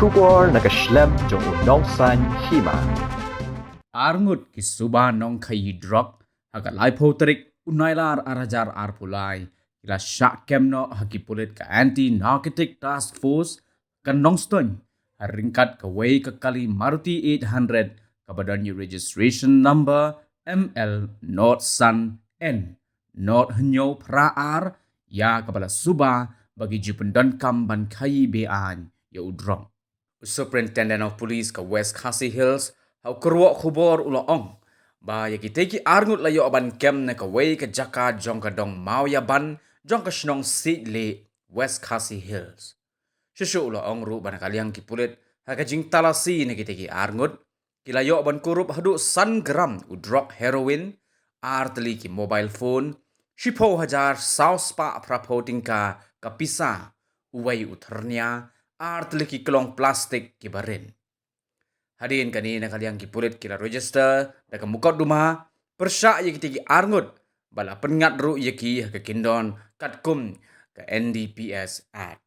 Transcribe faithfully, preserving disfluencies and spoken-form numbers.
Khubor na ka shlem jong u Nongsaiñ Hima. Arngut ki suba nongkhaïi drok ha ka laiphew tarik u Nailar ar hajar arphew lai ki la shah kem noh ha ki pulit ka Anti Narcotic Task Force ka Nongstoiñ ha ryngkat kawei ka kali Maruti eight hundred kaba don ïa registration number M L not san N not hynñiew phra ar, ïa kaba la suba ba ki ju pyndonkam ban khaïi be-aiñ ïa u drok. U Superintendent of Police ka West Khasi Hills ha u kyrwoh khubor u la ong ba ïa kitei ki arngut la ïoh ban kem na kawei ka jaka jong ka dong Mawiaban jong ka shnong Siejlieh, West Khasi Hills. Shuh shuh u la ong ruh ba na ka liang ki pulit ha ka jingtalasi na kitei ki arngut ki la ïoh ban kurup haduh san gram u drok heroin, ar tylli ki mobile phone, shiphew hajar saw spah phraphew tyngka ka pisa, uwei u thyrnia, ar tylli ki klong plastik kiba rit. Hadien kane na ka liang ki pulit ki la register da ka mukotduma pyrshah ïa kitei ki arngut bad la pynngat ruh ïa ki ha ka kyndon katkum ka N D P S Act.